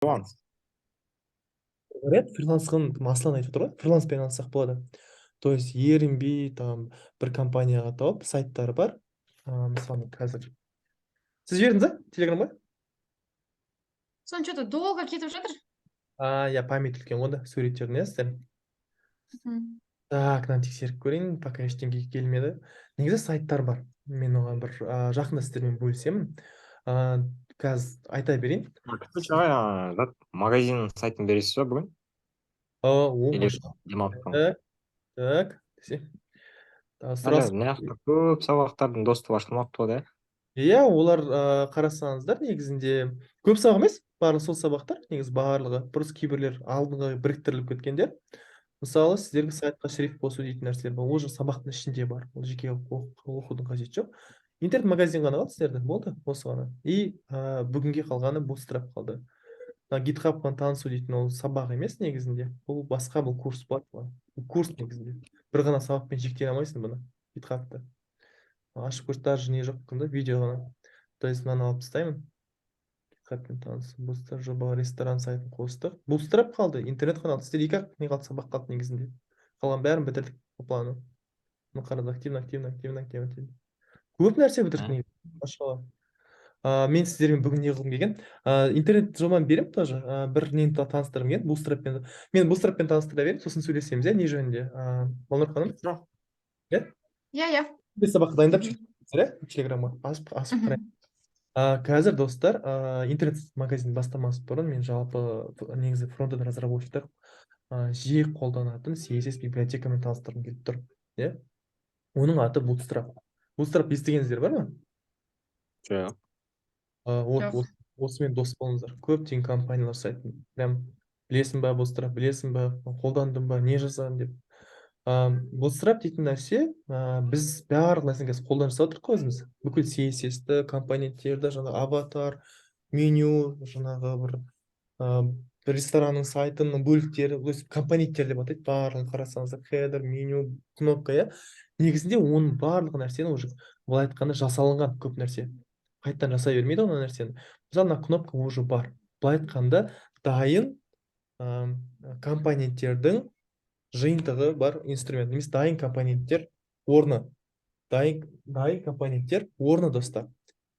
Фриланс. Говорят, фрилансқа Аслан айтып отыр ғой, фриланспен айналыссақ болады. То есть ерінбей там бір компанияға тауып, сайттары бар. Мысалы, мен қазір сіз жібердіңіз ба телеграмға? Соны что-то долго кетіп жатыр. А, иә, память үлкен ғой да суреттердің, иә, сіздер. Так, мынаны тексеріп көрейін, пока ештеңе келмеді. Негізі сайттар бар. Мен оған бір жақында сіздермен бөлісемін. Қазір айта берейін. Короче, ағай, зат магазин сайтын бересіз ба бүгін? О, Или машалла. демалып па? Так, так, десе. Мына Сұрас. Жақта көп сабақтардың доступы ашылмапты ғой да. Иә, олар қарасаңыздар, негізінде көп сабақ емес, барлығы сол сабақтар, негізі барлығы, просто кейбіреулер алдыңғы біріктіріліп кеткендер. Мысалы, сіздерге сайтқа шрифт қосу дейтін нәрселер бар, ол уже сабақтың ішінде бар, ол жеке оқудың қажеті жоқ. Интернет-магазин ғана қалды сіздерде, болды, осы ғана. И бүгінге қалғаны Bootstrap қалды. Мына GitHub-пен танысу дейтін ол сабақ емес негізінде, бұл басқа, бұл курс бар. Бұл курс негізінде. Бір ғана сабақпен шектеле алмайсың бұны, GitHub-ты. Ашып көрсе, даже не жоқ екен да, видео ғана. То есть мынаны алып тастаймын. GitHub-пен танысу, Bootstrap жоба, ресторан сайтын қостық. Bootstrap қалды, интернет қана қалды. Сіздер екі ақ не қалды, сабақ қалды негізінде. Қалған бәрін бітірдік по плану. Мына қараңыз, активно, активно, активно, активно, активно. Көп нәрсе бітірдік негізі. Машалла. Мен сіздермен бүгін не қылғым келген? Интернет жобаны беремін тоже. Бір нені таныстырғым келген, Bootstrap-пен. Мен Bootstrap-пен таныстыра беремін, сосын сөйлесеміз, иә, не жөнінде. Балнұр ханым? Жоқ. Иә? Иә, иә. Бес сабаққа дайындап жүрсіздер, иә, Телеграмға ашып, ашып қараймын. Қазір, достар, интернет магазин бастамас бұрын мен жалпы негізі фронтенд разработчиктер жиі қолданатын CSS библиотекамен таныстырғым келіп тұр, иә? Оның аты Bootstrap. Bootstrap естігеніңіздер бар ма? Жоқ. Вот, Жоқ. Осымен дос болыңыздар. Көптеген компаниялар сайтын. Прям білесің ба Bootstrap, білесің ба, қолдандың ба, не жасадың деп. Bootstrap дейтін нәрсе, біз барлық нәрсені қазір қолдан жасап отырмық қой өзіміз. Бүкіл C S S-ті, компоненттерді, жаңағы аватар, меню, жаңағы бір ресторанның сайтының бөліктері, то есть компоненттер деп атайды, барлығын қарасаңыздар, хедер, меню, кнопка, иә. Негізінде оның барлық нәрсені уже былай айтқанда жасалынған көп нәрсе. Қайтадан жасай бермейді ғой ана нәрсені. Мысалы, мына кнопка уже бар. Былай айтқанда дайын, компоненттердің жиынтығы бар инструмент, немесе дайын компоненттер орны. Дайын компоненттер орны, достар.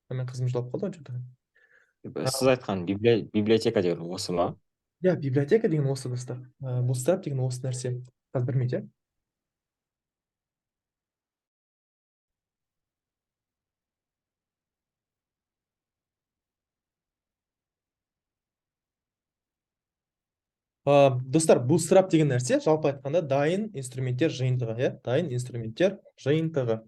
Мен қызым жылап қалды ғой, что-то. Сіз айтқан библиотека деген осы ма? Иә, библиотека деген осы, достар. Bootstrap деген осы нәрсе. Қазір бір минут, иә. Достар, Bootstrap деген нәрсе, жалпы айтқанда, дайын инструменттер жиынтығы, иә? Дайын инструменттер жиынтығы.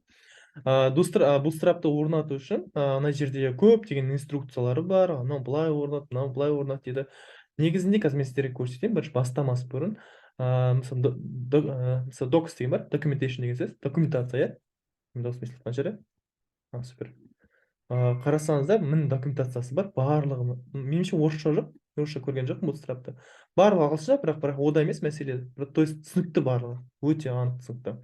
Bootstrapты орнату үшін, ана жерде көптеген инструкциялары бар, анау былай орнат, мынау былай орнат дейді. Негізінде қазір мен сіздерге көрсетемін, бірінші бастамас бұрын, мысалы, мысалы, docs деген бар, documentation деген сөз, документация, иә? Мен дауысым естіліп қалған шығар, иә? Супер. Қарасаңыздар, міне документациясы бар, барлығы, меніңше орысша жоқ, орысша көрген жоқпын Bootstrapты. Барлығы ағылшынша, бірақ ода емес мәселе. То есть түсінікті барлығы, өте анық түсінікті.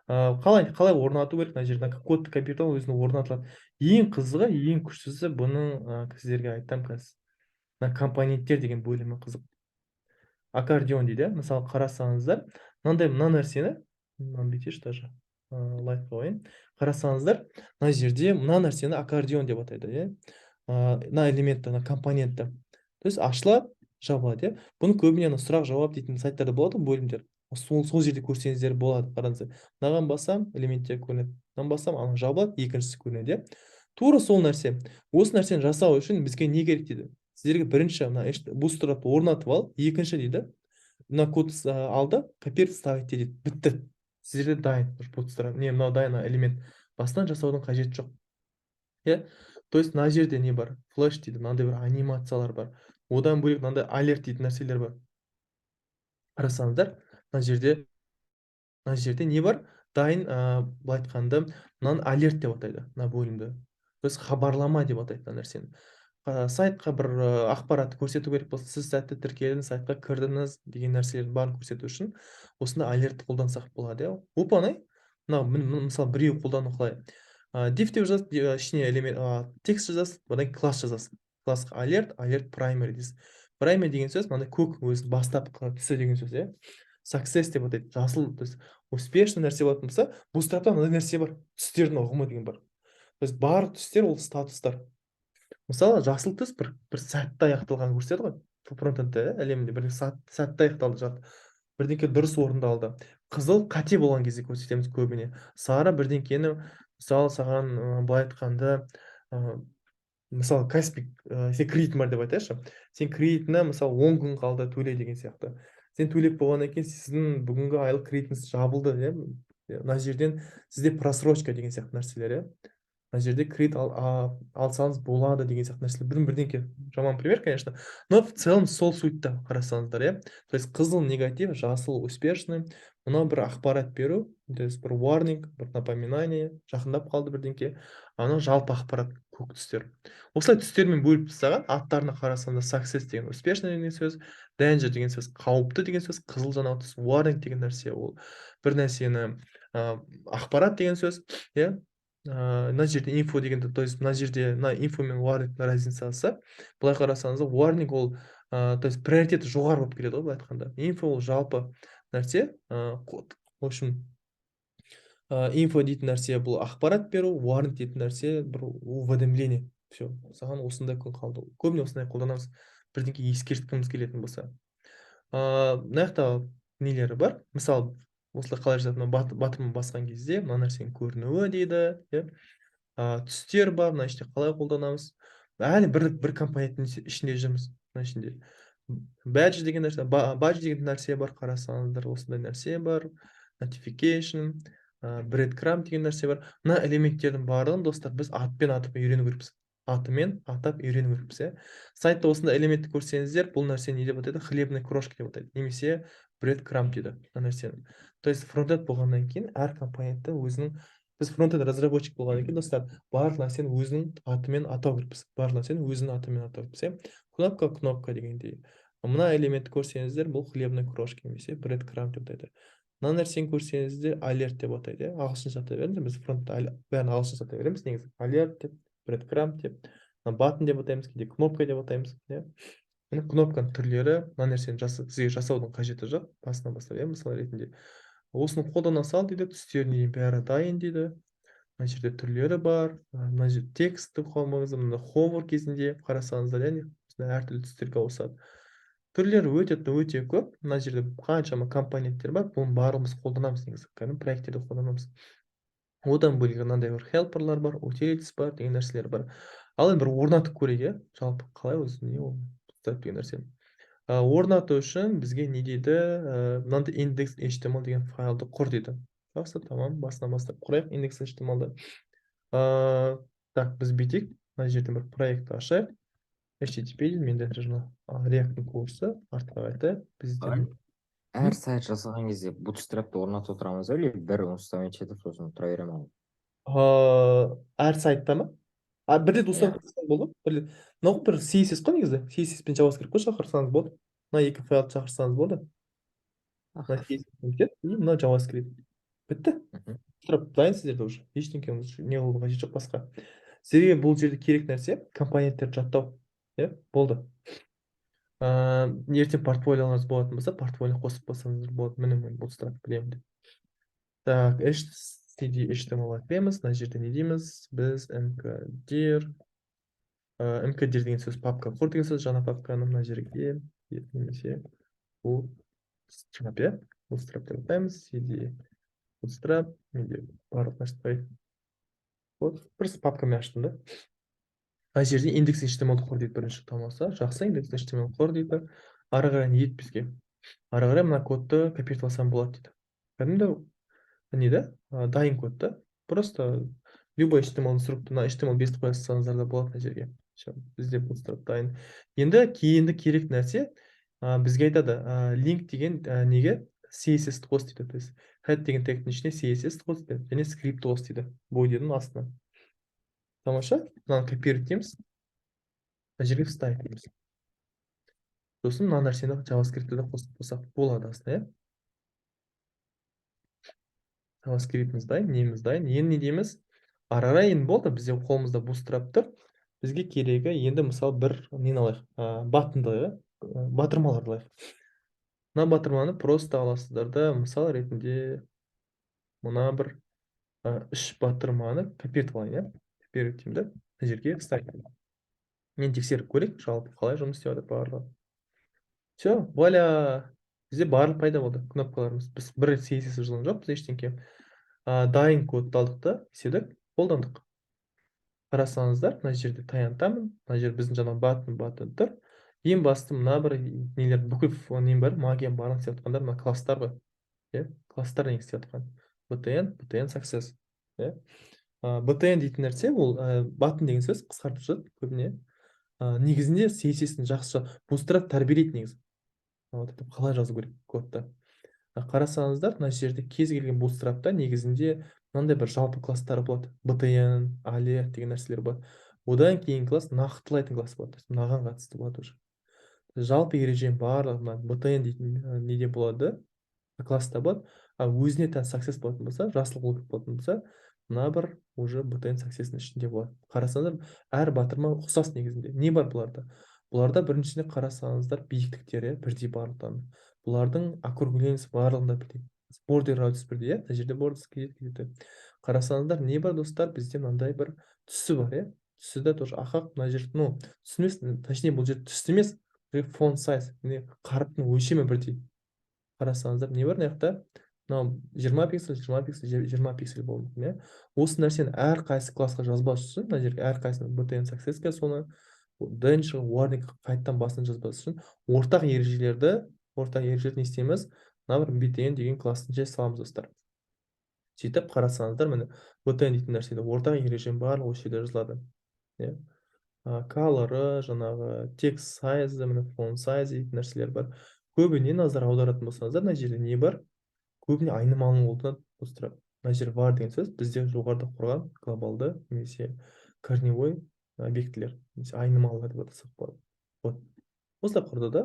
Қалай орнату керек, мына жерде кодты компьютер өзіне орнатылады. Ең қызығы, ең күштісі бұның, сіздерге айтамын қазір. Мына компоненттер деген бөлімі қызық. Аккордеон дейді, мысалы қарасаңыздар, мынандай мына нәрсені, мынаны бүйтейінші даже, лайк қояйын. Қарасаңыздар, мына жерде мына нәрсені аккордеон деп атайды, иә? Мына элементті, мына компонентті. То есть ашылады, жабылады, иә? Бұны көбіне ана сұрақ жауап дейтін сайттарда болады ғой бөлімдер. Сол жерде көрсеңіздер болады, қараңыздар. Мынаған бассам, элементтер көрінеді. Мынаған бассам, ана жабылады, екіншісі көрінеді, иә? Тура сол нәрсе. Осы нәрсені жасау үшін бізге не керек дейді? Сіздерге бірінші мына Bootstrapты орнатып ал, екінші дейді, мына код алды, копировать, ставить дейді. Бітті. Сіздерде дайын Bootstrap, не, мынау дайын элемент. Бастан жасаудың қажеті жоқ. Иә? То есть мына жерде не бар? Флэш дейді, мынандай бір анимациялар бар. Одан бөлек мынандай алерт дейтін нәрселер бар. Қарасаңыздар, мына жерде не бар? Дайын, былай айтқанда, мынаны алерт деп атайды, мына бөлімді. То есть хабарлама деп атайды мына нәрсені. Сайтқа бір ақпаратты көрсету керек болса, сіз сәтті тіркелдіңіз, сайтқа кірдіңіз деген нәрселердің барын көрсету үшін осында алертті қолдансақ болады, иә. Оп-оңай. Мынау, мысалы, біреу қолдану қалай? Div деп жазасыз, ішіне элемент, текст жазасыз, одан кейін класс жазасыз. Классқа алерт, алерт primary дейсіз. Primary деген сөз мынандай көк, өзінің бастапқы түсі деген сөз, иә. Success деп атайды жасыл, то есть успешный нәрсе болатын болса. Bootstrapта мынандай нәрсе бар, түстердің ұғымы деген бар. То есть барлық түстер ол статустар. Мысалы, жасыл түс бір сәтті аяқталғанын көрсетеді ғой фронтендте, иә, әлемінде бір сәтті аяқталды, бірдеңке дұрыс орындалды. Қызыл қате болған кезде көрсетеміз көбіне. Сары бірдеңкені, мысалы, саған былай айтқанда, мысалы, Каспи, сен кредитің бар деп айтайықшы. Сен кредитіне, мысалы, 10 күн қалды, төле деген сияқты. Сен төлеп болғаннан кейін сіздің бүгінгі айлық кредитіңіз жабылды, иә. Мына жерден сізде просрочка деген сияқты нәрселер, иә. Мына жерде кредит алсаңыз болады деген сияқты нәрселер. Бірдеңке, жаман пример, конечно, но в целом сол сутьта қарасаңыздар, иә. То есть қызыл негатив, жасыл успешный. Мынау бір ақпарат беру, то есть бір warning, бір напоминание, жақындап қалды бірдеңке. Анау жалпы ақпарат, көк түстер. Осылай түстермен бөліп тастаған. Аттарына қарасаңдар, success деген успешный деген сөз, danger деген сөз қауіпті деген сөз, қызыл жаңағы түс, warning деген нәрсе ол бір нәрсені ақпарат деген сөз, иә. Мына жерде info дегенде, то есть мына жерде мына info мен warning разницасы былай қарасаңыздар, warning ол то есть приоритеті жоғары болып келеді ғой былай айтқанда. Info ол жалпы нәрсе. В общем, info дейтін нәрсе бұл ақпарат беру, warning дейтін нәрсе бір уведомление, все, саған осындай күн қалды. Көбіне осындай қолданамыз, бірдеңке ескерткіміз келетін болса. Мына жақта нелері бар, мысалы, осылай қалай жазады? Мына батырма басқан кезде мына нәрсенің көрінуі дейді, иә. Түстер бар мына іште, қалай қолданамыз? Әлі бір компоненттің ішінде жүрміз. Мына ішінде badge деген нәрсе, badge деген нәрсе бар, қарасаңыздар, осындай нәрсе бар, notification, breadcrumb деген нәрсе бар. Мына элементтердің барлығын, достар, біз атпен атап үйрену керекпіз, атымен атап үйрену керекпіз, иә. Сайтта осындай элементті көрсеңіздер, бұл нәрсе не деп атайды? Хлебный крошки деп атайды немесе breadcrumb дейді мына нәрсені. То есть фронтенд болғаннан кейін әр компонентті өзінің, біз фронтенд разработчик болғаннан кейін, достар, барлық нәрсені өзінің атымен атау керекпіз, барлық нәрсені өзінің атымен атау керекпіз, иә. Кнопка кнопка дегендей. Мына элементті көрсеңіздер, бұл хлебный крошки немесе breadcrumb деп атайды. Мына нәрсені көрсеңіздер, alert деп атайды, иә. Ағылшынша атай беріңіздер, біз фронтта бәрін ағылшынша атай береміз негізі. Alert деп, breadcrumb деп, мына button деп атаймыз, кейде кнопка деп атаймыз, иә. Міне, кнопканың түрлері. Мына нәрсені сізге жасаудың қажеті жоқ басынан бастап, иә. Мысал ретінде осыны қолдана сал дейді, түстеріне дейін бәрі дайын дейді. Мына жерде түрлері бар, мына жерде текстті қолданыңыздар. Мына hover кезінде қарасаңыздар, яғни осындай әртүрлі түстерге ауысады. Түрлері өте өте көп. Мына жерде қаншама компоненттер бар, бұның барлығын біз қолданамыз негізі, кәдімгі проекттерде қолданамыз. Одан бөлек мынандай бір helper бар, utilities бар деген нәрселер бар. Ал енді бір орнатып көрейік, иә. Жалпы қалай өзі, не ол Bootstrap деген нәрсе? Орнату үшін бізге не дейді? Мынандай index html деген файлды құр дейді. Жақсы, тамам, басынан бастап құрайық index html-ды. Так, біз бүйтейік, мына жерден бір проект ашайық. HTTP менде жаңа React-ың курсы, артқа қайтайық бізде. Әр сайт жасаған кезде Bootstrapты орнатып отырамыз ба или бір установить етіп, сосын тұра бере ма? Әр сайтта ма? А, бір рет установка жасасаң болды. Бір рет. Мынау бір CSS қой негізі. CSS пен JavaScript қой, шақырсаңыз болды. Мына екі файлды шақырсаңыз болды. Мына CSS бітеді и мына JavaScript. Бітті. Bootstrap дайын сіздерде уже. Ештеңе не қылудың қажеті жоқ басқа. Сізге бұл жерде керек нәрсе компоненттерді жаттау. Иә, болды. Ертең портфолиоларыңыз болатын болса, портфолио қосып қойсаңыздар болады. Міне, мен Bootstrap білемін деп. Так, cd html кіреміз. Мына жерде не дейміз? Біз mkdir, mkdir деген сөз папка құр деген сөз, жаңа папканы мына жерге немесе Bootstrap, иә, Bootstrap деп атаймыз. cd Bootstrap, менде барлық нәрсе. Вот, бір папкамен аштым да. Мына жерде index html құр дейді бірінші. Тамаша, жақсы, index html құр дейді. Ары қарай не дейді бізге? Ары қарай мына кодты копировать алсам болады дейді. Кәдімгі не да, дайын код та. Просто любой html структура, мына html 5-ті қоя салсаңыздар да болады мына жерге. Все, бізде Bootstrap дайын. Енді кейінді керек нәрсе, бізге айтады, link деген неге CSS қос дейді. То есть head деген тегтің ішіне CSS қос дейді және скрипт қос дейді body'дің астына. Тамаша, мынаны копировать дейміз, мына жерге вставить дейміз. Сосын мына нәрсені JavaScript'те де қосып қойсақ болады астына, иә. JavaScript'іміз дайын, неміз дайын. Енді не дейміз ары қарай? Енді болды, бізде қолымызда Bootstrap тұр. Бізге керегі енді, мысалы, бір нені алайық, button-ды алайық, иә. Батырмаларды алайық. Мына батырманы просто аласыздар да, мысал ретінде мына бір үш батырманы копировать алайын, иә? Копировать деймін да, мына жерге вставить. Мен тексеріп көрейік, жалпы қалай жұмыс істеп жатыр барлығы. Все, вуаля, бізде барлық пайда болды кнопкаларымыз. Біз бір рет CSS жазған жоқпыз ештеңке. Дайын кодты алдық та, істедік, қолдандық. Қарасаңыздар, мына жерде таянтамын, мына жер біздің жаңағы button тұр. Ең басты мына бір нелер, бүкіл нем бар, магия барын істеп жатқандар мына класстар ғой. Иә, класстар негізі істеп жатқан. BTN, BTN success. Иә. BTN дейтін нәрсе ол button деген сөз, қысқартып жазады көбіне. Негізінде CSS-ін жақсы Bootstrap тәрбиелейді негізі. Вот это қалай жазу керек кодты. Қарасаңыздар, мына жерде кез келген Bootstrapта негізінде мынандай бір жалпы класстар болады. BTN, alert деген нәрселер болады. Одан кейін класс нақтылайтын класс болады. То есть мынаған қатысты болады уже. Жалпы ереженің барлығы мына BTN дейтін неде болады, класста болады. А өзіне тән success болатын болса, жасыл қылып болатын болса, мына бір уже BTN success-інің ішінде болады. Қарасаңыздар, әр батырма ұқсас негізінде. Не бар бұларда? Бұларда біріншісіне қарасаңыздар, биіктіктері бірдей барлықтарының. Бұлардың округлениесі барлығында бірдей. Border radius бірдей, иә? Мына жерде border кетеді. Қарасаңыздар, не бар, достар? Бізде мынандай бір түсі бар, иә? Түсі де тоже ақ, мына жер, ну, түс емес, точнее, бұл жер түсті емес, font size, міне, қаріптің өлшемі бірдей. Қарасаңыздар, не бар мына жақта? Мынау 20 пиксель, 20 пиксель, 20 пиксель болуы мүмкін, иә? Осы нәрсені әрқайсы классқа жазбас үшін, мына жерге әрқайсысына BTN success-ке соны danger, warning қайтадан басынан жазбас үшін ортақ ережелерді не істейміз? Мына бір BTN деген класстың ішіне саламыз, достар. Сөйтіп қарасаңыздар, міне, BTN дейтін нәрседе ортақ ереженің барлығы осы жерде жазылады. Иә? Color-ы, жаңағы text size, міне, font size дейтін нәрселер бар. Көбіне назар аударатын болсаңыздар, мына жерде не бар? Көбіне айнымалының қолданады Bootstrap. Мына жер var деген сөз бізде жоғарыда құрған глобалды немесе корневой объектілер, немесе айнымалылар деп атасақ болады. Вот. Осылай құрды да,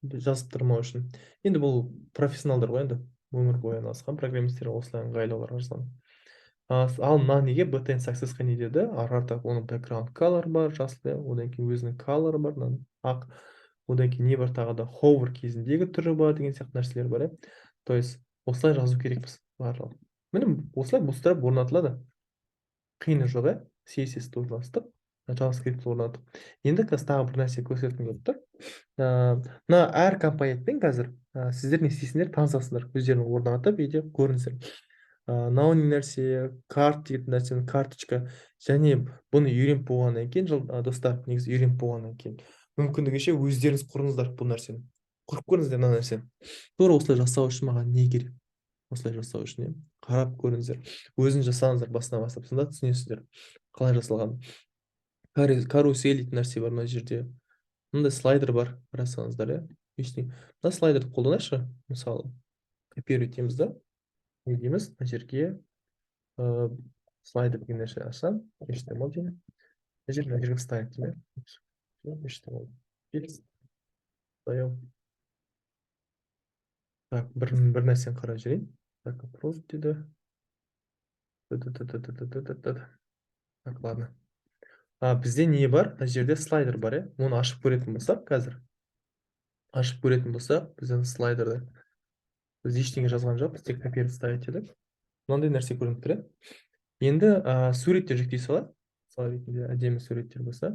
жазып тұрмау үшін. Енді бұл профессионалдар ғой енді, өмір бойы айналысқан программисттер, осылай ыңғайлы оларға жазған. Ал мына неге BTN success-қа не деді? Ары қарата оның background color бар, жасыл, иә, одан кейін өзінің color бар, мынаның ақ, одан кейін не бар тағы да, hover кезіндегі түрі бар деген сияқты нәрселер бар, иә. То есть осылай жазу керекпіз барлығын. Міне, осылай Bootstrap орнатылады. Қиыны жоқ, иә? CSS-ті орналастық, JavaScript орнаттық. Енді қазір тағы бір нәрсе көрсеткім келіп тұр. Мына әр компонентпен қазір сіздер не істейсіңдер, танысасыңдар, өздерің орнатып, үйде көріңіздер. Мынау не нәрсе, card дейтін нәрсені, карточка, және бұны үйреніп болғаннан кейін, достар, негізі үйреніп болғаннан кейін мүмкіндігінше өздеріңіз құрыңыздар бұл нәрсені. Құрып көріңіздер мына нәрсені. Тура осылай жасау үшін маған не керек? Осылай жасау үшін, иә? Қарап көріңіздер. Өзіңіз жасаңыздар басынан бастап, сонда түсінесіздер қалай жасалғанын. Карусель дейтін нәрсе бар мына жерде. Мындай слайдер бар, қарасаңыздар, иә? Ештеңе. Мына слайдерді қолданайықшы, мысалы, копировать етеміз да. Не дейміз? Мына жерге слайдер деген нәрсе ашсам, HTML деймін. Мына жерге вставить деймін, иә? HTML. Вставим. Так, бір нәрсені қарап жіберейін. Так, approve дейді. Так, ладно. Бізде не бар? Мына жерде слайдер бар, иә? Оны ашып көретін болсақ қазір. Ашып көретін болсақ, біздің слайдерді. Біз ештеңе жазған жоқпыз, тек копировать вставить едік. Мынандай нәрсе көрініп тұр, иә? Енді суреттер жүктей салайық. Мысал ретінде әдемі суреттер болса.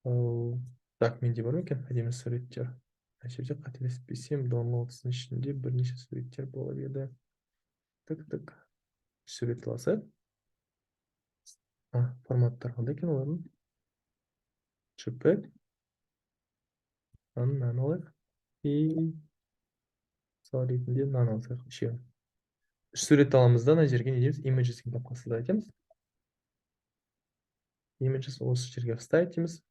Так, менде бар ма екен әдемі суреттер? Мына жерде, қателеспесем, downloads-ың ішінде бірнеше суреттер болып еді. Так, так. Сурет алсақ. Форматтар қандай екен олардың? JPEG. Мынаны алайық. И мысал ретінде мынаны алсақ, үшеуін. Үш сурет аламыз да, мына жерге не дейміз? Images деген папкаға создать етеміз. Images осы жерге вставить дейміз.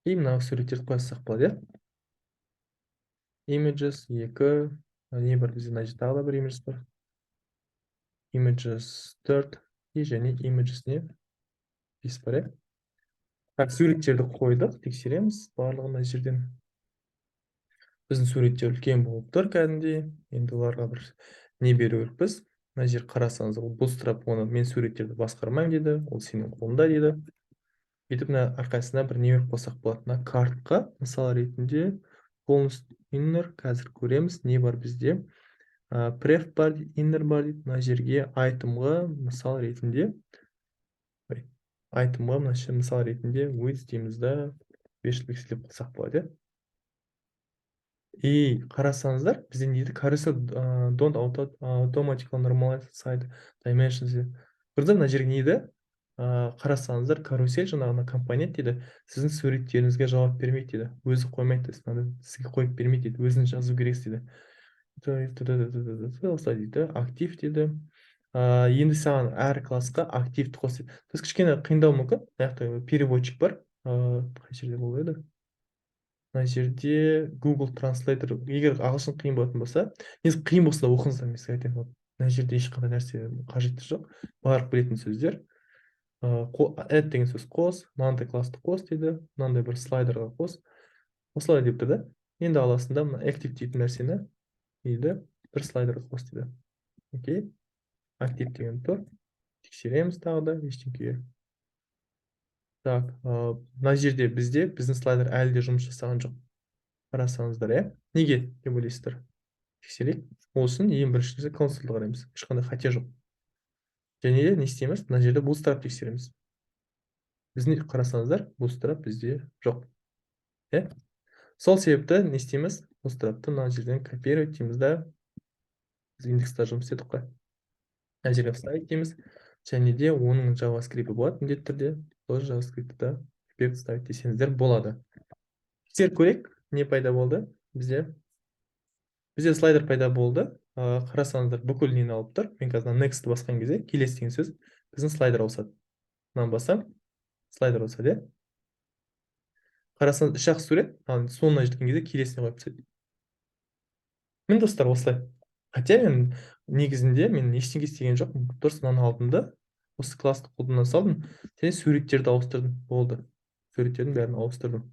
И мына суреттерді қоя салсақ болады, иә? Images 2, не бар бізде, мына жерде тағы да бір images бар. Images 4 и және images не? 5 бар, иә? Так, суреттерді қойдық, тексереміз барлығын мына жерден. Біздің суреттер үлкен болып тұр кәдімгідей. Енді оларға бір не беру керекпіз. Мына жер қарасаңыз, ол Bootstrap оны мен суреттерді басқармаймын деді, ол сенің қолыңда деді. Бүйтіп мына әрқайсысына бір не беріп қойсақ болады. Мына card қа мысал ретінде полностью inner. Қазір көреміз, не бар бізде. Prev бар дейді, inner бар дейді. Мына жерге item ға мысал ретінде, ой, item ға мына жерге мысал ретінде width дейміз да, 500 пиксель деп қойсақ болады, иә. И қарасаңыздар, бізде не дейді? Carousel don't automatically normalize site dimensions дейді. Көрдіңіздер, мына жерге не дейді? Қарасаңыздар, карусель, жаңағы мына компонент дейді, сіздің суреттеріңізге жауап бермейді дейді, өзі қоймайды, то есть мынаны сізге қойып бермейді дейді, өзіңіз жазу керексіз дейді. Осылай дейді, active дейді. Енді саған әр классқа active ті қос дейді. То есть кішкене қиындау мүмкін. Мына жақта переводчик бар. Қай жерде болып еді? Мына жерде Google Translator. Егер ағылшын қиын болатын болса, негізі қиын болса да, оқыңыздар, мен сізге айтайын. Вот мына жерде ешқандай нәрсе қажеті жоқ, барлық білетін сөздер. Add деген сөз қос, мынандай классты қос дейді, мынандай бір слайдерға қос, осылай деп тұр да. Енді аласың да, мына active дейтін нәрсені дейді, бір слайдерға қос дейді. Окей, active деген тұр. Тексереміз тағы да, ештеңкеге. Так, мына жерде бізде біздің слайдер әлі де жұмыс жасаған жоқ, қарасаңыздар, иә. Неге деп ойлайсыздар? Тексерейік. Ол үшін ең бірінші нәрсе, консольді қараймыз, ешқандай қате жоқ. Және де не істейміз? Мына жерде Bootstrap тексереміз. Біздің, қарасаңыздар, Bootstrap бізде жоқ, иә. Сол себепті не істейміз? Bootstrapты мына жерден копировать дейміз да, біз индекста жұмыс істедік қой, мына жерге вставить дейміз. Және де оның JavaScript болады міндетті түрде. Тоже JavaScript да копировать, вставить десеңіздер болады. Тексеріп көрейік, не пайда болды бізде. Бізде слайдер пайда болды. Қарасаңыздар, бүкіл нені алып тұр. Мен қазір мына next басқан кезде, келесі деген сөз, біздің слайдер ауысады. Мынаны бассам, слайдер ауысады, иә. Қарасаңыз, үш ақ сурет, ал соңына жеткен кезде келесіне қойып тастайды. Міне, достар, осылай. Хотя мен негізінде мен ештеңе істеген жоқпын, просто мынаны алдым да, осы классты қолдана салдым және суреттерді ауыстырдым, болды. Суреттердің бәрін ауыстырдым.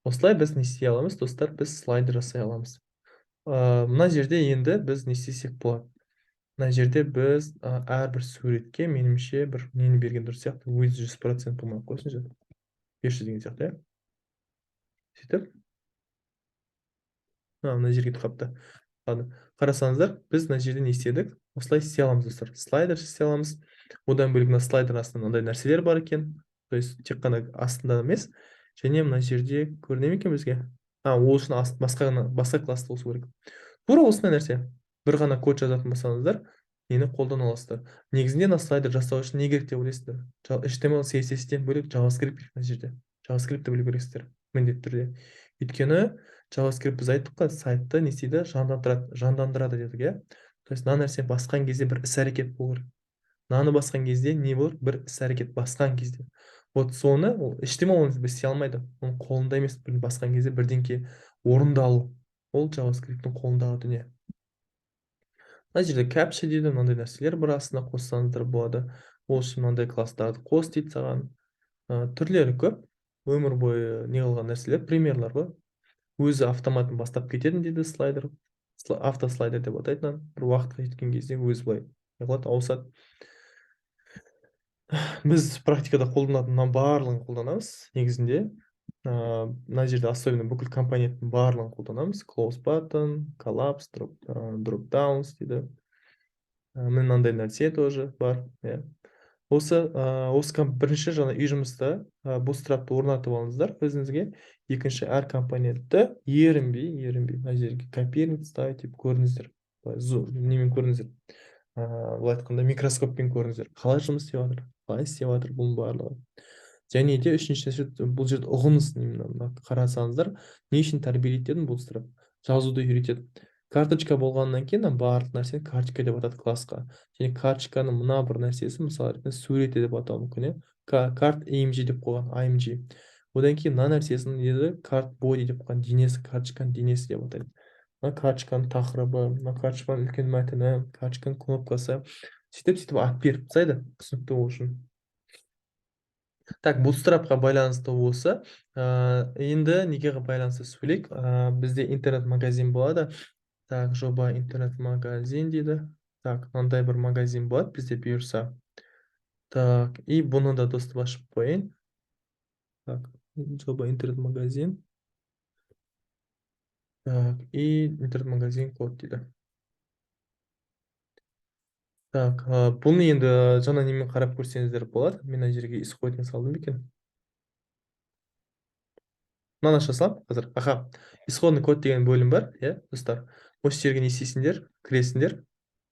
Осылай біз не істей аламыз, достар? Біз слайдер жасай аламыз. Мына жерде енді біз не істесек болады? Мына жерде біз әрбір суретке, меніңше, бір нені берген дұрыс сияқты. Өзі 100% болмай ақ қойсыншы, 500 деген сияқты, иә. Сөйтіп мына жерге кетіп қалыпты. Ладно, қарасаңыздар, біз мына жерде не істедік? Осылай істей аламыз, достар, слайдер істей аламыз. Одан бөлек, мына слайдер астында мынандай нәрселер бар екен, то есть тек қана астында емес. Және мына жерде көріне ме екен бізге? Ол үшін басқа басқа классты қосу керек. Тура осындай нәрсе, бір ғана код жазатын болсаңыздар, нені қолдана аласыздар. Негізінде мына слайдер жасау үшін не керек деп ойлайсыздар? HTML, CSS-тен бөлек JavaScript керек. Мына жерде JavaScript білу керексіздер міндетті түрде, өйткені JavaScript, біз айттық қой, сайтты не істейді? Жандандырады, жандандырады дедік, иә. То есть мына нәрсені басқан кезде бір іс әрекет болу керек. Мынаны басқан кезде не болады? Бір іс әрекет басқан кезде, вот соны ол HTML оны істей алмайды, оның қолында емес. Бір басқан кезде бірдеңке орындалу, ол JavaScript'тің қолындағы дүние. Мына жерде caption дейді, мынандай нәрселер бар, астына қоссаңыздар болады. Ол үшін мынандай класстарды қос дейді саған. Түрлері көп, өмір бойы не қылған нәрселер, примерлар ғой. Өзі автоматын бастап кететін дейді слайдер, автослайдер деп атайды мынаны. Бір уақытқа жеткен кезде өзі былай не қылады, ауысады. Біз практикада қолданатын мынаның барлығын қолданамыз негізінде. Мына жерде особенно бүкіл компоненттің барлығын қолданамыз: close button, collapse, drop downs дейді. Міне, мынандай нәрсе тоже бар, иә. Осы бірінші жаңа үй жұмыста Bootstrapты орнатып алыңыздар өзіңізге. Екінші, әр компонентті ерінбей, ерінбей мына жерге копировать, ставить деп көріңіздер. Былай немен көріңіздер, былай айтқанда, микроскоппен көріңіздер, қалай жұмыс істеп жатыр, қалай істеп жатыр бұның барлығы. Және де үшінші нәрсе, бұл жерде ұғыныс. Именно мына қарасаңыздар, не үшін тәрбиелейді дедім? Bootstrap жазуды үйретеді. Карточка болғаннан кейін мына барлық нәрсені карточка деп атады классқа. Және карточканың мына бір нәрсесі, мысалы ретінде, суреті деп атауы мүмкін, иә. Card img деп қойған, img. Одан кейін мына нәрсесін не деді? Card body деп қойған, денесі, карточканың денесі деп атайды. Мына карточканың тақырыбы, мына карточканың үлкен мәтіні, карточканың кнопкасы, сөйтіп, сөйтіп ат беріп тастайды, түсінікті болу үшін. Так, Bootstrapқа байланысты осы. Енді неге байланысты сөйлейік? Бізде интернет магазин болады. Так, жоба интернет магазин дейді. Так, мынандай бір магазин болады бізде, бұйырса. Так, и бұны да доступ ашып қояйын. Так, жоба интернет магазин. Так, и интернет магазин код дейді. Так, бұны енді жаңа немен қарап көрсеңіздер болады. Мен мына жерге исходник салдым ба екен? Мынаны аша саламын қазір. Аха, исходный код деген бөлім бар, иә, достар. Осы жерге не істейсіңдер? Кіресіңдер.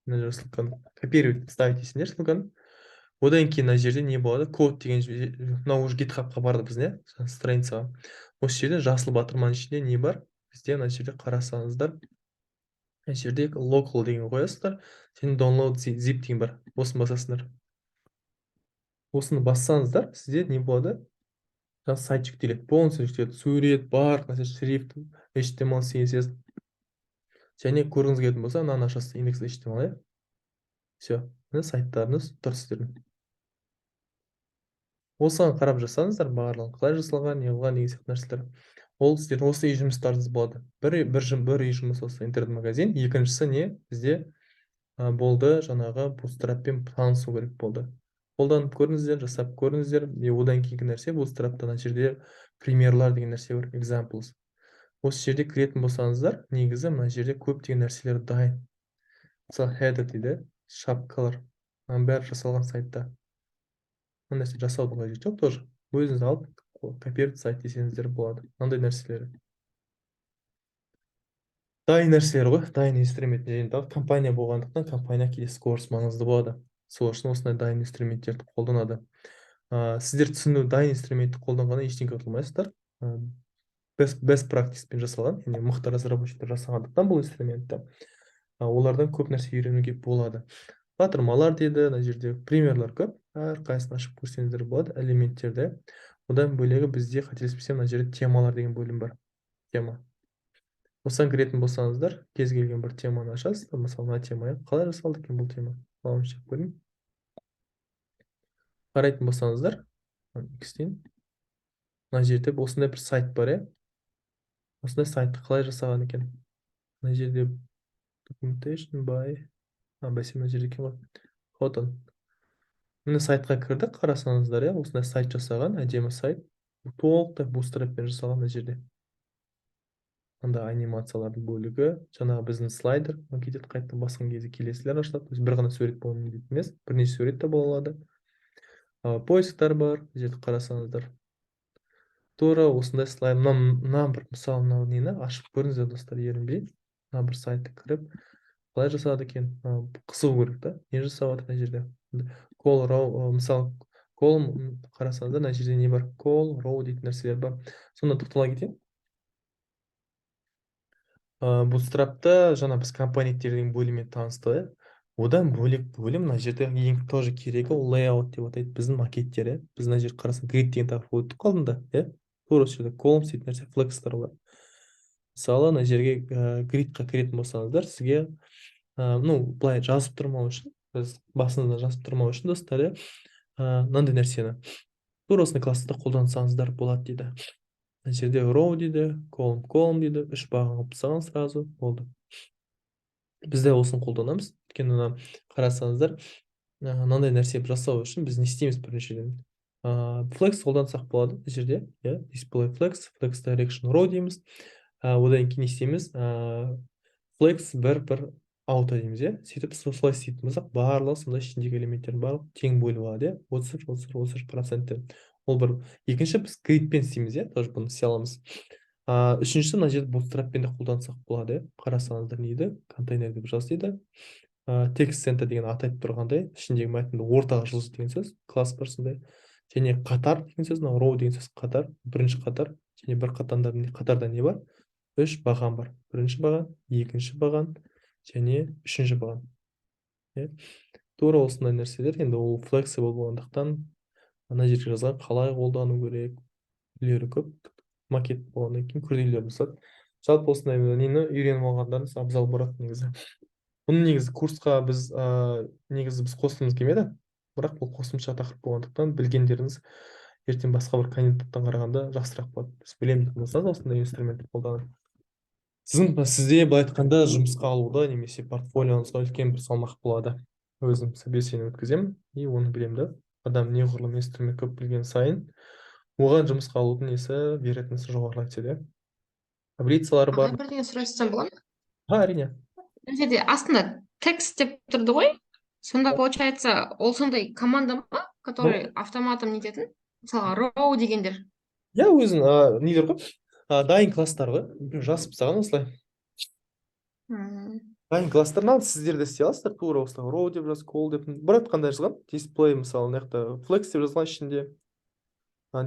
Мына жерге ссылканы копировать, вставить дейсіңдер ссылканы. Одан кейін мына жерде не болады? Код деген мынау уже GitHub-қа барды біздің, иә, страницаға. Осы жерде жасыл батырманың ішінде не бар? Бізде мына жерде қарасаңыздар, мына жерде local деген қоясыздар, және download zip деген бар. Осыны басасыңдар. Осыны бассаңыздар, сізде не болады? Жаңа сайт жүктеледі, полностью жүктеледі. Сурет, барлық нәрсе, шрифт, HTML, CSS. Және көргіңіз келетін болса, мынаны ашасыз, index HTML, иә. Все, міне, сайттарыңыз тұр сіздердің. Осыған қарап жасаңыздар барлығын, қалай жасалған, не қылған деген сияқты нәрселер. Ол сіздердің осы үй жұмыстарыңыз болады. Бір үй жұмыс осы интернет магазин, екіншісі не? Бізде болды жаңағы Bootstrap-пен танысу керек болды. Қолданып көріңіздер, жасап көріңіздер. И одан кейінгі нәрсе, Bootstrap-та мына жерде примерлар деген нәрсе бар, examples. Осы жерде кіретін болсаңыздар, негізі мына жерде көптеген нәрселер дайын. Мысалы, header дейді, шапкалар. Мынаның бәрі жасалған сайтта. Мына нәрсе жасаудың қажеті жоқ тоже. Өзіңіз алып копировать сайт десеңіздер болады. Мынандай нәрселер. Дайын нәрселер ғой, дайын инструмент жиынтығы. Компания болғандықтан, компания кейде скорость маңызды болады. Сол үшін осындай дайын инструменттерді қолданады. Сіздер түсіну, дайын инструментті қолданғанда ештеңе ұтылмайсыздар. Best practice-пен жасалған, яғни мықты разработчиктер жасағандықтан бұл инструментті, олардан көп нәрсе үйренуге болады. Батырмалар дейді, мына жерде примерлар көп, әрқайсысын ашып көрсеңіздер болады элементтерді. Одан бөлегі бізде, қателеспесем, мына жерде темалар деген бөлім бар. Тема. Осыған кіретін болсаңыздар, кез келген бір теманы ашасыздар. Мысалы, мына тема, иә, қалай жасалды екен бұл тема? Launch деп көрейін. Қарайтын болсаңыздар, мына жерде осындай бір сайт бар, иә. Осындай сайтты қалай жасаған екен? Мына жерде documentation by, бәсе, мына жерде екен ғой. Вот он. Міне, сайтқа кірдік, қарасаңыздар, иә, осындай сайт жасаған, әдемі сайт. Толықтай Bootstrap-пен жасалған мына жерде. Мында анимациялардың бөлігі, жаңағы біздің слайдер, кетеді, қайтадан басқан кезде келесілер ашылады. То есть бір ғана сурет болуы міндетті емес, бірнеше сурет те бола алады. Поисктар бар, бұл жерде қарасаңыздар. Тура осындай слайд, мына бір, мысалы, мынау нені ашып көріңіздер, достар, ерінбей. Мына бір сайтты кіріп, қалай жасады екен, қызығу керек та, не жасап жатыр мына жерде. Col row, мысалы, column қарасаңыздар, мына жерде не бар? Col, row дейтін нәрселер бар. Сонда тоқтала кетейін. Bootstrap-та жаңа біз компоненттердің бөлімімен таныстық, иә. Одан бөлек бөлім мына жерде ең тоже керегі, ол layout деп атайды, біздің макеттер, иә. Біз мына жерде қарасаң, grid деген тақырып өттік алдында, иә. Тура осы жерде columns дейтін нәрсе, flexтар бар. Мысалы, мына жерге grid-қа кіретін болсаңыздар, сізге ну, былай жазып тұрмау үшін, біз басында жазып тұрмау үшін, достар, иә, мынандай нәрсені тура осындай классты қолдансаңыздар болады дейді. Мына жерде row дейді, column, column дейді, үш баған қылып тастаған, сразу болды. Біз де осыны қолданамыз. Өйткені мына қарасаңыздар, мынандай нәрсе жасау үшін біз не істейміз біріншіден? Flex қолдансақ болады бұл жерде, иә, display flex, flex direction row дейміз. Одан кейін не істейміз? Flex бір бір auto дейміз, иә. Сөйтіп солай істейтін болсақ, барлығы сонда ішіндегі элементтердің барлығы тең бөліп алады, иә, 33, 33, 33%-тен. Ол бір. Екінші, біз grid-пен істейміз, иә, тоже бұны істей аламыз. Үшіншісі, мына жерде Bootstrap-пен де қолдансақ болады, иә. Қарасаңыздар, не дейді? Контейнер деп жаз дейді. Text center деген аты айтып тұрғандай, ішіндегі мәтінді ортаға жылжыт деген сөз, класс бар сондай. Және қатар деген сөз, мынау row деген сөз қатар, бірінші қатар, және бір қатарда, қатарда не бар? Үш баған бар. Бірінші баған, екінші баған және үшінші баған. Иә. Тура осындай нәрселер, енді ол flexible болғандықтан, ана жерге жазған қалай қолдану керек, үйлері көп, макет болғаннан кейін күрделі жасады. Жалпы, осындай нені үйреніп алғандарыңыз абзал болады негізі. Бұны негізі курсқа біз негізі біз қосқымыз келмеді, бірақ бұл қосымша тақырып болғандықтан, білгендеріңіз ертең басқа бір кандидаттан қарағанда жақсырақ болады. Біз білемін дейтін болсаңыз, осындай инструментті қолданып, сізде, былай айтқанда, жұмысқа алуда немесе портфолионызға үлкен бір салмақ болады. Өзім собеседование өткіземін и оны білемін да, адам неғұрлым инструмент көп білген сайын Оған жұмысқа алудың несі, вероятності жоғарылай түседі, иә. Таблицалары бар. Ағай, бірдеңе сұрасам болады ма? А, әрине. Мына жерде астында текст деп тұрды ғой. Сонда, получается, ол сондай команда ма, который автоматом нететін, мысалға, row дегендер? Иә, өзің нелер ғой, дайын класстар ғой, біреу жазып тастаған осылай. Дайын класстар. Мынаны сіздер де істей аласыздар тура осылай: row деп жаз, col деп. Брат қандай жазған? Display, мысалы, мына жақта flex деп жазылған ішінде.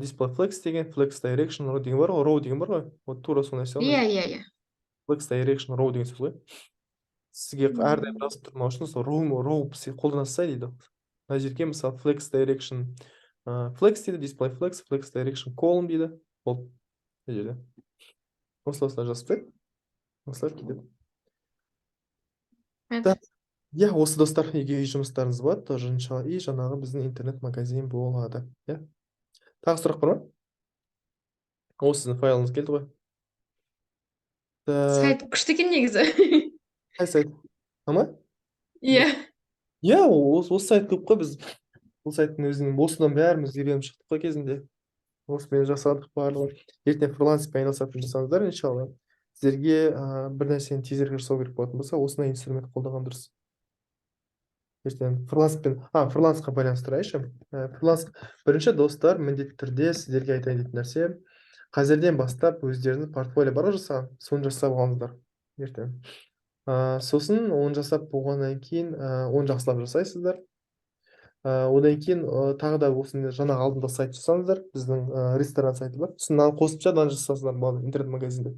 Display flex деген, flex direction row деген бар ғой, row деген бар ғой, вот тура сол нәрсе ғой. иә иә иә Flex direction row деген сөз ғой. Сізге әрдайым жазып тұрмау үшін сол row қолданасыз дейді. Мына жерге, мысалы, flex direction flex дейді, display flex, flex direction column дейді. Болды, мына жерде осылай, осылай жазып тастайды, осылай кетеді. Рахмет. Иә, осы, достар, үйге үй жұмыстарыңыз болады тоже, иншалла. И жаңағы біздің интернет магазин болады, иә. Тағы сұрақ бар ма? Осы сіздің файлыңыз келді ғой. Так. Сайт күшті екен негізі. Қай сайт ама? Иә. Иә, осы сайт көп қой. Біз бұл сайттың өзінің осыдан бәріміз үйреніп шықтық қой кезінде, осымен жасадық барлығын. Ертең фриланспен айналысатын болсаңыздар, иншалла, сіздерге бір нәрсені тезірек жасау керек болатын болса, осындай инструмент қолданған дұрыс. Ертең фриланспен, фрилансқа байланыстырайыншы. Фриланс бірінші, достар, міндетті түрде сіздерге айтайын дейтін нәрсе: қазірден бастап өздеріңіздің портфолио бар ғой жасаған, соны жасап алыңыздар ертең. Сосын оны жасап болғаннан кейін, оны жақсылап жасайсыздар. Одан кейін тағы да осындай жаңағы алдында сайт жасаңыздар, біздің ресторан сайты бар. Сосын мынаны қосымша мынаны жасасаңыздар болады, интернет магазинді.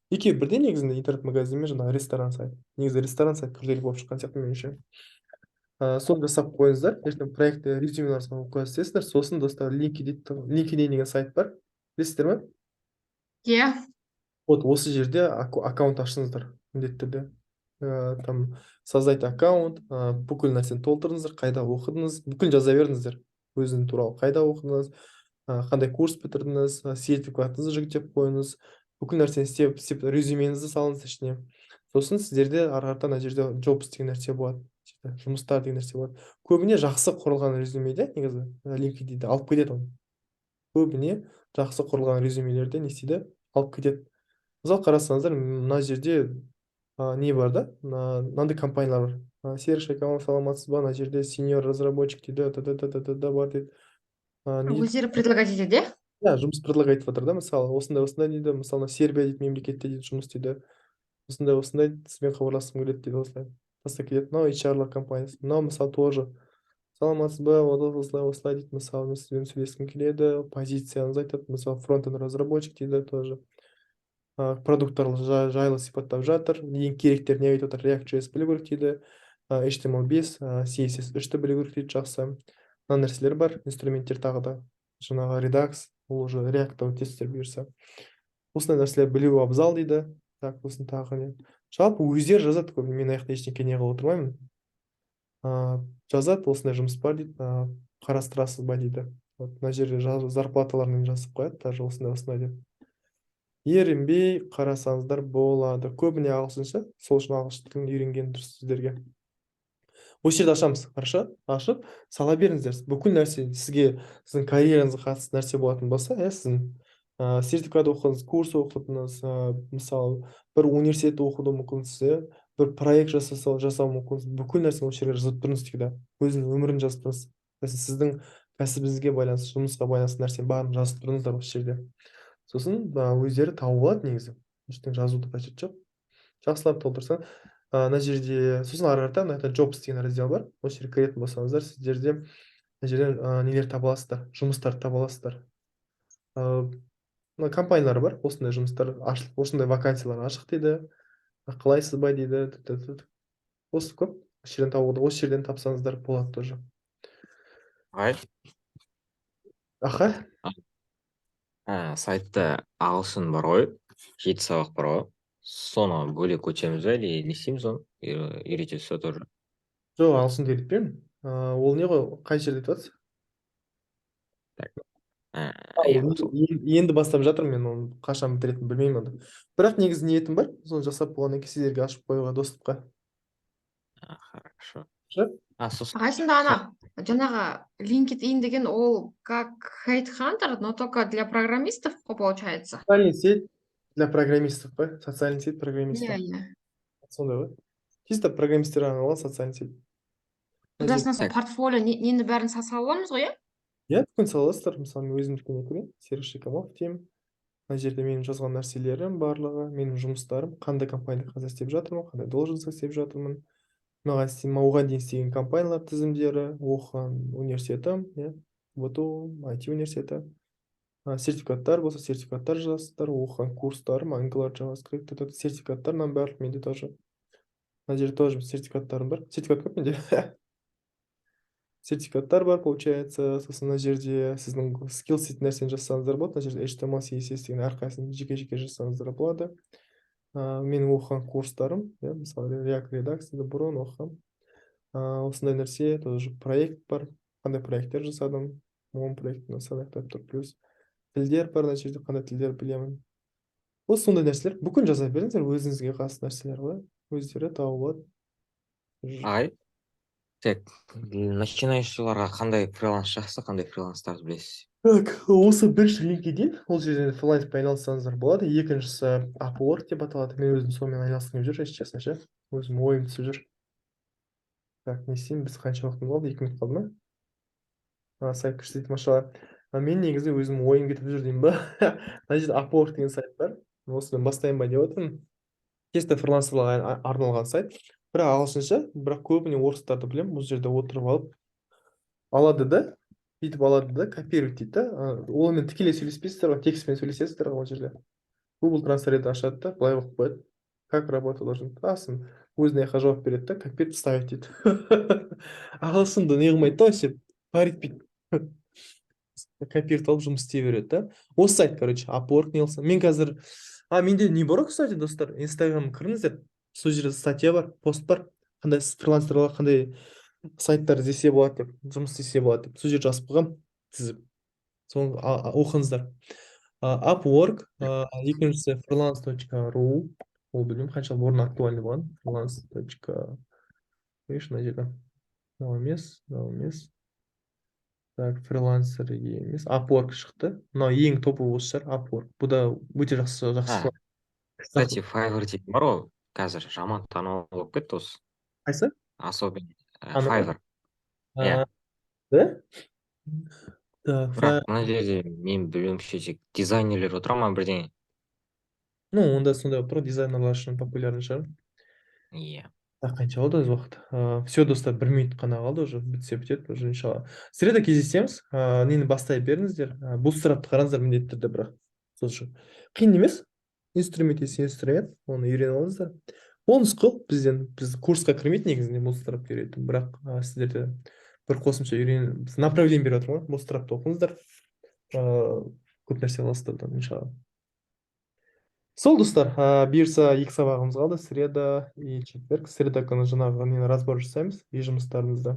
Екеуі бірдей негізінде, интернет магазин мен жаңағы ресторан сайт. Негізі ресторан сайт күрделі болып шыққан сияқты меніңше. Соны жасап қойыңыздар, ертең проектті резюмелеріңізге қоя. Сосын, достар, LinkedIn деген сайт бар, білесіздер ме? Иә. Вот осы жерде аккаунт ашыңыздар міндетті түрде. Там создать аккаунт, бүкіл нәрсені толтырыңыздар, қайда оқыдыңыз, бүкіл жаза беріңіздер өзіңіз туралы: қайда оқыдыңыз, қандай курс бітірдіңіз, сертификатыңызды жүктеп қойыңыз, бүкіл нәрсені істеп істеп, резюмеңізді салыңыз ішіне. Сосын сіздерде ары қарата ана жерде jobs деген нәрсе болады, жұмыстар деген нәрсе болады. Көбіне жақсы құрылған резюмеде негізі LinkedInде алып кетеді оны. Көбіне жақсы құрылған резюмелерде не істейді? Алып кетеді. Мысалы, қарасаңыздар, мына жерде не бар да, мынандай компаниялар бар. Серік Шайкамов, саламатсыз ба, мына жерде сеньор разработчик дейді, т т т т т бар дейді. Не? Өздері предлагать етеді, иә? Иә, жұмыс предлагать етіп жатыр да. Мысалы, осындай, осындай дейді. Мысалы, Сербия дейді, мемлекетте дейді, жұмыс дейді, осындай, осындай, сізбен хабарласқым келеді дейді, осылай тастап кетеді. Мынау HR компаниясы. Мынау, мысалы, тоже: «Саламатсыз ба, осылай, осылай», — дейді. Мысалы, «Мен сізбен сөйлескім келеді», позицияңызды айтады. Мысалы, фронтенд разработчик дейді тоже. Продукттар жайлы сипаттап жатыр, ең керектер не айтып жатыр: React.js білу керек дейді, HTML5, CSS 3-ті білу керек дейді. Жақсы, мына нәрселер бар, инструменттер тағы да жаңағы Redux, ол уже React-та өтесіздер бұйырса. Осындай нәрселер білу абзал дейді. Так, сосын тағы не? Жалпы өздері жазады көбіне, мен ана жақта ештеңе не қылып отырмаймын. Жазады, осындай жұмыс бар дейді, қарастырасыз ба дейді. Вот мына жерде зарплаталарын жазып қояды даже, осындай, осындай деп. Ерінбей қарасаңыздар болады. Көбіне ағылшынша, сол үшін ағылшын тілін үйренген дұрыс сіздерге. Осы жерде ашамыз, хорошо? Ашып сала беріңіздер бүкіл нәрсе. Сізге, сіздің карьераңызға қатысты нәрсе болатын болса, иә, сіздің сертификат оқыдыңыз, курс оқыдыңыз, мысалы, бір университет оқуды мүмкінсіз, иә, бір проект жасау мүмкінсіз. Бүкіл нәрсені осы жерге жазып тұрыңыз всегда, өзіңнің өмірін жазып тұрыңыз. Сіздің кәсібіңізге байланысты, жұмысқа байланысты нәрсенің бәрін жазып тұрыңыздар осы жерде. Сосын өздері тауып алады негізі, ештеңе жазудың қажеті жоқ, жақсылап толтырса мына жерде. Сосын ары қарата мына жақта jobs деген раздел бар. Осы жерге кіретін болсаңыздар, сіздерде мына жерден нелер таба аласыздар, жұмыстарды таба аласыздар. Мына компаниялар бар, осындай жұмыстар ашық, осындай вакансиялар ашық дейді, қалайсыз ба дейді. Осы көп осы жерден табуға, осы жерден тапсаңыздар болады тоже. Ағай. Аха. Сайтта ағылшын бар ғой, жеті сабақ бар ғой, соны бөлек өтеміз ба или не істейміз? Оны үйретесіз ба тоже? Жоқ, ағылшынды үйретпеймін. Ол не ғой, қай жерде айтып жатсыз? Иә, сол. Енді бастап жатырмын мен оны, қашан бітіретінімді білмеймін оны. Бірақ негізі ниетім бар, соны жасап болғаннан кейін сіздерге ашып қоюға, доступқа. Хорошо. Ше? А сосын Ағай, сонда ана жаңағы LinkedIn деген ол как HeadHunter, но только для программистов қой, получается? Социальный сеть для программистов қой, социальный сеть программистов. Иә. Сондай ғой, чисто программистерге арналған социальный сеть. Мына Сосын сол Так. портфолио нені бәрін сала аламыз ғой, иә? Иә, бүкіл сала аласыздар. Мысалы, мен өзімдікіне кірейін, Серік Шикамов деймін. Мына жерде менің жазған нәрселерім барлығы, менің жұмыстарым, қандай компанияда қазір істеп жатырмын, қандай должностьта істеп жатырмын, маған оған дейін істеген компаниялар тізімдері, оқыған университетім, иә, БТУ IT университеті. Сертификаттар болса, сертификаттар жазасыздар, оқыған курстарым, Angular, JavaScript, сертификаттар, мынаның барлығы менде тоже. Мына жерде тоже сертификаттарым бар, сертификат көп менде, сертификаттар бар, получается. Сосын мына жерде сіздің skills дейтін нәрсені жазсаңыздар болады. Мына жерде HTML, CSS деген әрқайсысын жеке жеке жазсаңыздар болады. Менің оқыған курстарым, иә, мысалы, React, Redux бұрын оқығанмын. Осындай нәрсе тоже. Проект бар, қандай проекттер жасадым, 10 проект санақтап тұр. Плюс тілдер бар мына жерде, қандай тілдер білемін. Осы сондай нәрселер бүкіл жаза беріңіздер, өзіңізге қас нәрселер ғой, өздері тауып алады. Ағай, так, начинающийларға қандай фриланс жақсы, қандай фриланстарды білесіз? Так, осы бірінші LinkedIn, ол жерден фриланспен айналыссаңыздар болады. Екіншісі Upwork деп аталады. Мен өзім сонымен айналысқым келіп жүр, если честно, ше. Өзім ойым түсіп жүр. Так, не істеймін, біз қанша уақытымыз қалды? 2 минут қалды ма? А, сайт күшті дейді, машалла. А мен негізі өзім ойым кетіп жүр деймін ба? Мына жерде Upwork деген сайт бар. Осыдан бастайын ба деп отырмын. Чисто фрилансерларға арналған сайт. Бірақ ағылшынша, бірақ көбіне орыстарды білемін. Бұл жерде отырып алып алады да, бүйтіп алады да, копировать дейді да. Онымен тікелей сөйлеспейсіздер ғой, текстпен сөйлесесіздер ғой. Ол жерде Google Translate ашады да, былай қойып қояды: «Как работа должен?» Сосын өзіне жаққа жауап береді да, «копировать, вставить» дейді. Ағылшынды не қылмайды да, вообще парить етпейді, копировать алып жұмыс істей береді да. Осы сайт, короче, Upwork не қылса, мен қазір, а менде не бар ғой, кстати, достар, Инстаграмға кіріңіздер, сол жерде статья бар, пост бар, қандай фрилансерларға қандай сайттар іздесе болады деп, жұмыс істесе болады деп, сол жерде жазып қойғанмын тізіп, соны оқыңыздар. Upwork, екіншісі freelance.ru. Ол білмеймін, қанша бұрын актуальный болған. Freelance точка, видишь, мына жерде мынау емес, мынау емес. Так, фрилансер емес, Upwork шықты. Мынау ең топовый осы шығар, Upwork. Бұл да өте жақсы, жақсы. А, кстати, Fiverr деген бар ғой, қазір жаман танымал болып кетті осы. Қайсы? Особенно Ана ма? Fiverr. Иә. А, да? Так, Бірақ мына жерде мен білуімше, тек дизайнерлер отыра ма, бірдеңе. Ну, онда сондай болып тұр ғой, дизайнерлар үшін популярный шығар. Иә. Так, қанша болды өзі уақыт? Все, достар, бір минут қана қалды уже, бітсе бітеді уже, иншалла. Среда кездесеміз. Нені бастай беріңіздер. Bootstrap-ты қараңыздар міндетті түрде, бірақ. Сол үшін. Қиын емес. Инструмент есть инструмент, оны үйреніп алыңыздар. Бонус қыл бізден, біз курсқа кірмейді негізінде Bootstrap үйрету, бірақ сіздерде бір қосымша үйрен, біз направление беріп жатырмын ғой, Bootstrap-ты оқыңыздар. Көп нәрсе аласыздар одан, иншалла. Сол, достар, бұйырса, екі сабағымыз қалды, среда и четверг. Среда күні жаңағы нені разбор жасаймыз, үй жұмыстарымызды.